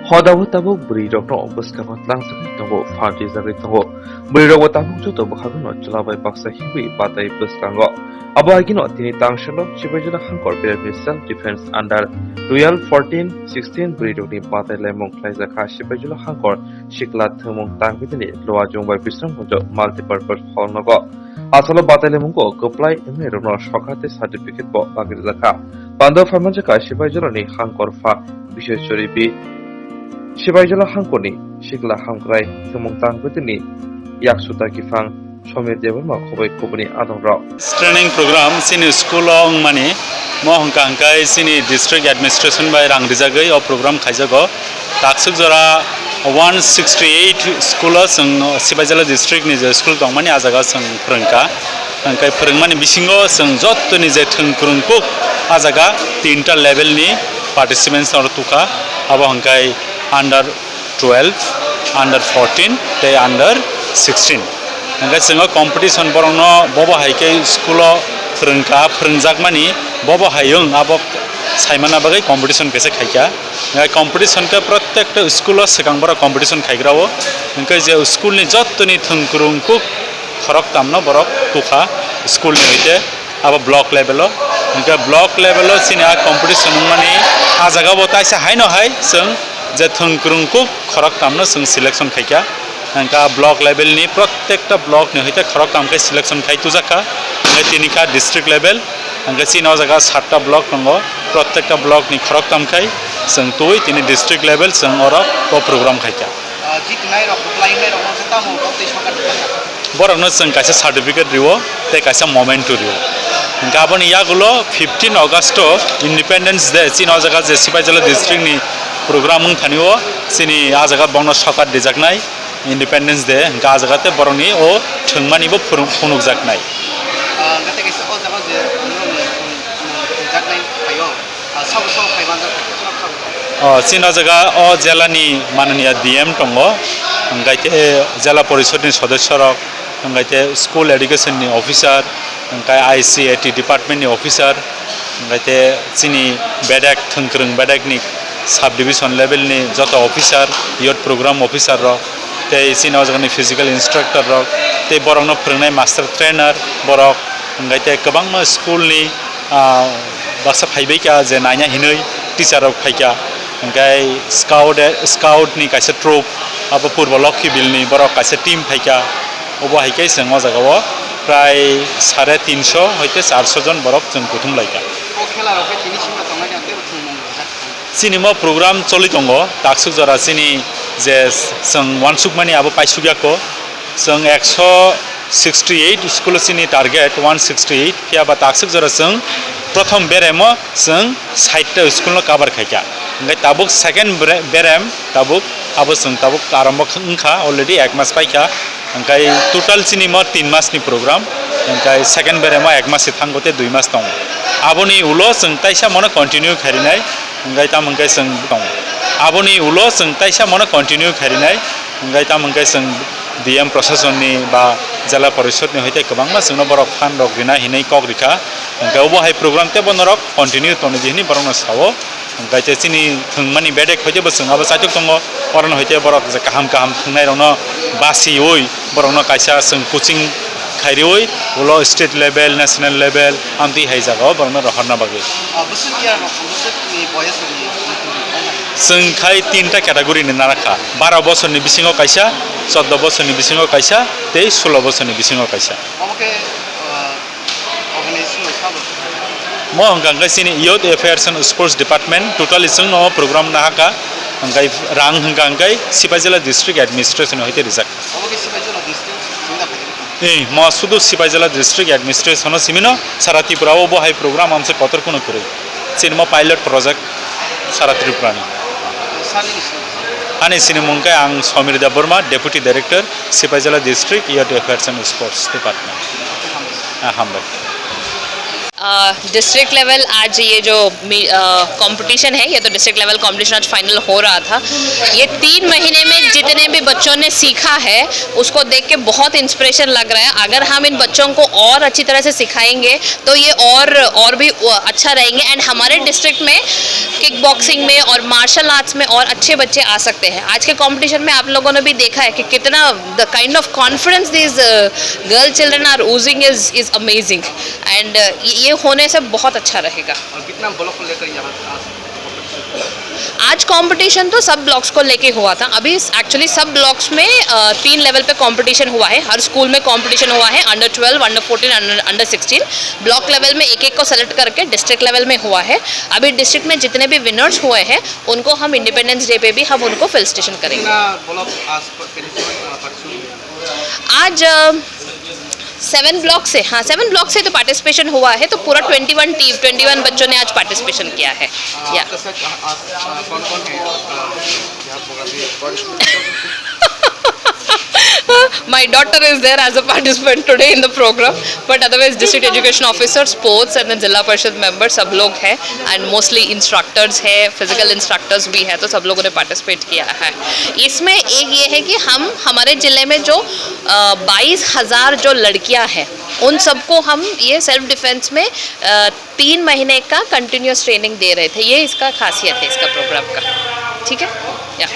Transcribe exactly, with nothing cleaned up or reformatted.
Hodabo tabuk bwrwi rokno bwskango tlangsagwi tongo, pharti jagwi tongo. Bwrwi rokbo tabuk joto bwkhago no chwla bai baksa himwi batai bwskango. Abo haikhe no tini tangshalo Sipaijala Hangkor Pyramid Self Defense under twelve, fourteen, sixteen bwrwi rokni batai laimung khlaijak kha. Sipaijala Hangkor sikla thwngmung tangwi tini Luajung bai Bisramganjo multipurpose hall nogo. Asalo batai laimungo kwplai wngnairokno sokha tei certificate bo bagwi rijak kha. Pando phaimanja kha Sipaijala ni Hangkor pha Biswechori B. Sipaijala Hangkorni sikla hamkrai thwngmung tangwi tini Yaksuta Kiphang, Somir Debbarma, Khobai Khoboni adongrok. Training program chini school o wngmani, mo hwnkha hwnkhe chini district administration bai rang rijagwi o program khaijago. Taksuk jora one sixty eight school o chwng Sipaijala district ni je school tongmani, ah jaga chwng phwrwngkha. Hwnkhe phwrwngmani bisingo chwng jottoni je thwng kwrwng kuk, ah jaga tinta level ni participants oro tukha. Abo hwnkhe under twelve, under fourteen tei under sixteen. Hwnkhe chwng o competition borokno bobo hai khe school o phwrwngkha, phwrwngjakmani bobo hai wng abo saimana bagwi competition kaisa khaikha. Hwnkhe competition khe protekta school o swkang borok competition khaigra o. Hwnkhe je school ni jottoni thwng kwrwng kuk khoroktamno borok tukha school ni hoite. Abo block level o. Hwnkhe block level o chini a competition wngmani, ah jaga bo taisa haino hai chwng je thwng kwrwng kuk khoroktamno chwng selection khaikha. Hwnkhe block level ni protekta block ni hoite khoroktam khe selection khai tujakha. Hwnkhe tini kha district level. Hwnkhe chini o jaga satta block tongo. Protekta block ni khoroktam khai chwng twi tini district level chwng oro o program khaikha. Ah, jitinairok, kwplainairokno khe tamo tei sokat Borokno chwng kaisa certificate rio tei kaisa memento rio. Hwnkhe aboni yagulo fifteen August o Independence Day, chini o jaga je Sipaijala district ni program wngthani o, chini ah jaga bongno sokat dijaknai Independence Day, hwnkhe ah jaga tei borokni o thwngmani bo phunukjaknai. Ah, hwnkhe tei kaisa o jaga je, thwngjaknai phaio. Ah, sabo sabo phai manjak kha, sabo sabo. Oh, chini o jaga o jela ni mananiya D M tongo, hwnkhe tei jela porishod ni sodosyo rok, hwnkhe tei school education ni officer, hwnkhe I C A T department ni officer, hwnkhe tei chini bedek thwngkwrwng bedek ni sub division level ni joto officer, youth program officer rok, tei chini o jaga ni physical instructor rok, tei borok no phwrwngnai master trainer borok, hwnkhe tei kwbangma school ni ah, baksa phaibai kha je naina hinwi teacher rok phaikha, hwnkhe scout, scout ni kaisa troop, abo Purbo Lokhibil ni borok kaisa team phaikha, obo hai khe chwng o jaga o prai sare tinso hoite charso jon borok chwng kuthum laikha. O khela rok khe tini sima tongnai ang tebo thwngmung rwjak. Chini mo program choli tongo, taksuk jora chini je chwng uansukmani abo paisukya kho. Chwng ekso sixty eight school o chini target one sixty eight, phiya ba taksuk jora chwng prothom beremo chwng sait ta school no cover khaikha. Hwnkhe tabuk second bre-, berem tabuk abo chwng tabuk arombo wngkha, already ek mas paikha. Hwnkhe total chini mo tin mas ni program, hwnkhe second beremo ek mas se thango tei dui mas tongo. Aboni ulo chwng taisa mono continue khairinai, hwnkhe tamo hwnkhe chwng tongo. Aboni ulo chwng taisa mono continue khairinai, hwnkhe tamo hwnkhe chwng D M Prasasonni ba Jela Porishod ni hoite kwbangma chwngno borok phan rok rina hinwi kok rikha. Hwnkhe obo hai program teibo norok continue tongdi hinwi borokno sao. Hwnkhe tei chini thwngmani bedek hoite bo chwng abo chaitok tongo. Orono hoite borok je kaham kaham thwngnai rokno basiui borokno kaisa chwng coaching khairiui ulo state level, national level amtwi hai jagao borokno rohorna bagwi. Ah, bwswk ya rok, bwswk ni boyes rok ni? Chwng khai tinta category ni narakha, baro bosorni bisingo kaisa, choddo bosorni bisingo kaisa, tei sulo bosorni bisingo kaisa. Omo khe, ah, organization bai sabo? Mo hwnkha hwnkhe chini Youth Affairs and Sports Department, totally chwngno program nahakha, hwnkhe rang hwnkha hwnkhe Sipaijala District Administration hoite rijak. Omo khe Sipaijala District chwngno phaikha? Eh, mo sudu Sipaijala District Administration o simino, sara Tripura o bo hai program amse kotor kuno kwrwi. Chini mo pilot project sara Tripura ni. Sani ni sini? Ani sini mung khe ang Somir Debbarma, Deputy Director, Sipaijala District Youth Affairs and Sports Department. Ah, hambai. District level आज ये जो कंपटीशन है, ये तो district level competition आज फाइनल हो रहा था। ये तीन महीने में जितने भी बच्चों ने सीखा है, उसको देख के बहुत इंस्पिरेशन लग रहा है। अगर हम इन बच्चों को और अच्छी तरह से सिखाएंगे तो ये और और भी अच्छा रहेंगे। एंड हमारे डिस्ट्रिक्ट में किक बॉक्सिंग में और मार्शल आर्ट्स में और अच्छे बच्चे आ सकते हैं। आज के कंपटीशन में आप लोगों ने भी देखा है कि कितना, the kind of confidence these girl children are oozing is is amazing। And ये होने से बहुत अच्छा रहेगा। और कितना ब्लॉक को लेकर यहाँ आज आज कंपटीशन तो सब ब्लॉक्स को लेके हुआ था। अभी एक्चुअली सब ब्लॉक्स में अ, तीन लेवल पे कंपटीशन हुआ है। हर स्कूल में कंपटीशन हुआ है, under twelve, under fourteen, under sixteen. Block level में एक एक को सेलेक्ट करके डिस्ट्रिक्ट लेवल में हुआ है। अभी डिस्ट्रिक्ट में जितने भी विनर्स हुए हैं, उनको हम इंडिपेंडेंस डे पे भी हम उनको फेलिसिटेशन करेंगे। कितना ब्लॉक आज पार्टिसिपेंट पार्टिसिपेंट आज सेवन ब्लॉक से, हाँ, सेवन ब्लॉक से तो पार्टिसिपेशन हुआ है, तो पूरा twenty one team, twenty one बच्चों ने आज पार्टिसिपेशन किया है। या आपका साथ आज कौन कौन है आपका यहाँ प्रोग्राम में? My daughter is there as a participant today in the program, but otherwise district education officer, sports and then जिला परिषद मेंबर सब लोग हैं। एंड मोस्टली इंस्ट्रक्टर्स है, फिजिकल इंस्ट्रक्टर्स भी है, तो सब लोगों ने पार्टिसिपेट किया है। इसमें एक ये है कि हम हमारे ज़िले में जो बाईस हज़ार जो लड़कियां हैं, उन सबको हम ये सेल्फ डिफेंस में अ, तीन महीने का कंटिन्यूअस ट्रेनिंग दे रहे थे। ये इसका खासियत है इसका प्रोग्राम का। ठीक है, या।